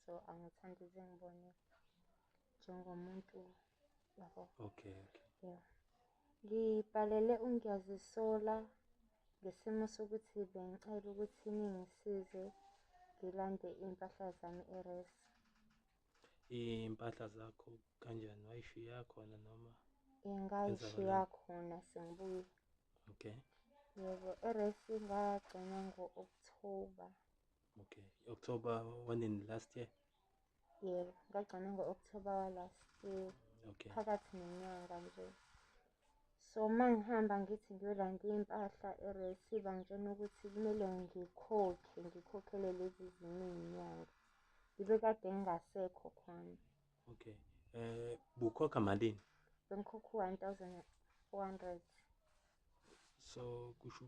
So angithandi zingibone njengomuntu yabo. Okay, okay. Yeah. Ngibhalele uNgiyazisola ngesimo sokuthi bengicela ukuthi ningisize ngilande iy'mpahla zami e-res. Iy'mpahla zakho kanjani? Wayishiya khona noma? Ngayishiya khona sengibuya. Okay. Yebo, e-res ngagcina ngo-October. Okay. October wanini last year? Yebo, ngagcina ngo-October wa-last year. Okay. Phakathi nenyanga nje. So uma ngihamba ngithi ngiyolanda iy'mpahla e-res bangitshena ukuthi kumele ngikhokhe, ngikhokhele lezi ezinye iy'nyanga. Ngibe kade ngingasekho khona. Okay. Bukhokha malini? Bengikhokha u-1,400. So kusho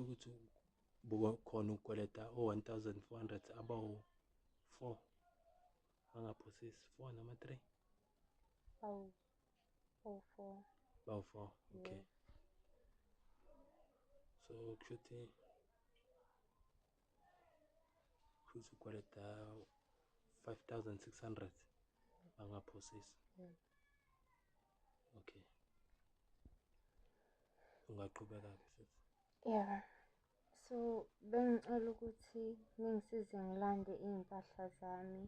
ukuthi bukhona ukukweleta o-1,400 abawu-4 bangaphosisi 4 noma 3? Bawu-4. Bawu-4, okay. Yeah. So kusho ukuthi ukweleta 5,600 bangaphosisi. Yeah. Okay. Ungaqhubeka-ke sisi. Yeah. So bengicela ukuthi ningisize ngilande iy'mpahla zami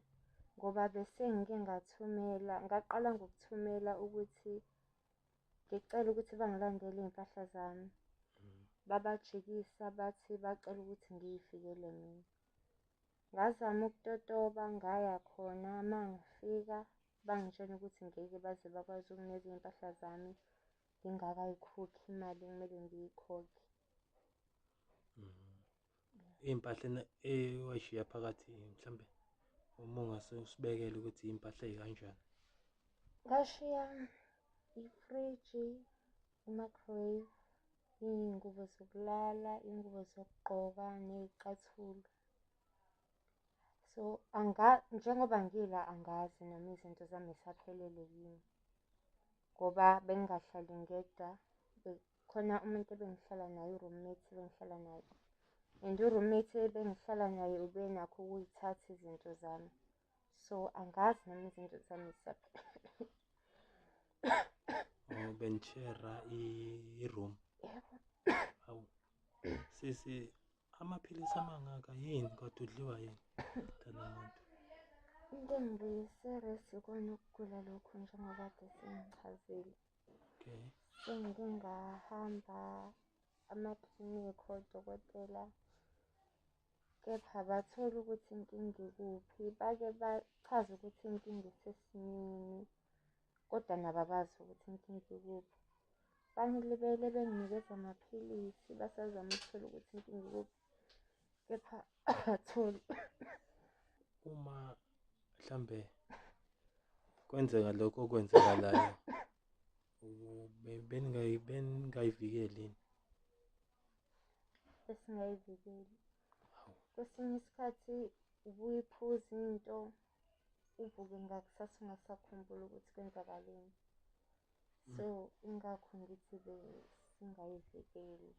ngoba bese ngike ngathumela, ngaqala ngokuthumela ukuthi ngicela ukuthi bangilandele iy'mpahla zami. Babajikisa bathi bacela ukuthi ngiy'fikele mina. Ngazama ukutotoba ngaya khona, uma ngifika bangitshena ukuthi ngeke baze bakwazi ukunginikeza iy'mpahla zami ngingakayikhokhi imali ekumele ngiyikhokhe. Iy'mpahla ewayishiya phakathi mhlambe uma ungase usibekele ukuthi iy'mpahla ey'kanjani? Ngashiya ifriji, i-microwave, iy'ngubo zokulala, iy'ngubo zokugqoka ney'cathulo. So njengoba ngila angazi noma izinto zami y'saphelele yini ngoba bengingahlali ngedwa, khona umuntu ebengihlala naye, i-roommate ebengihlala naye. And i-roommate ebengihlala naye ubenakho ukuy'thatha izinto zami. So angazi noma izinto zami zisaphelele. Oh, benishera i-room? Yebo. Hawu. Sisi, amaphilisi amangaka yini kodwa udliwa yini? Mntanomuntu. Into engibuyise res ikona ukugula lokhu njengoba kade sengichazile. Okay. Sengike ngahamba amaklinikhi odokotela, kepha bathola ukuthi inkinga ikuphi. Bake bachaze ukuthi inkinga isesimeni, kodwa nabo abazi ukuthi inkinga ikuphi. Bangilibele benginikeza amaphilisi, basazama ukuthola ukuthi inkinga ikuphi, kepha abatholi. Uma mhlambe kwenzeka lokho okwenzakalayo, beningayivikeli yini? Besingayivikeli. Kwesinye isikhathi ubuye uphuze into, uvuke ngakusasa ungasakhumbuli ukuthi kwenzakaleni. So ingakho ngithi besingayivikeli.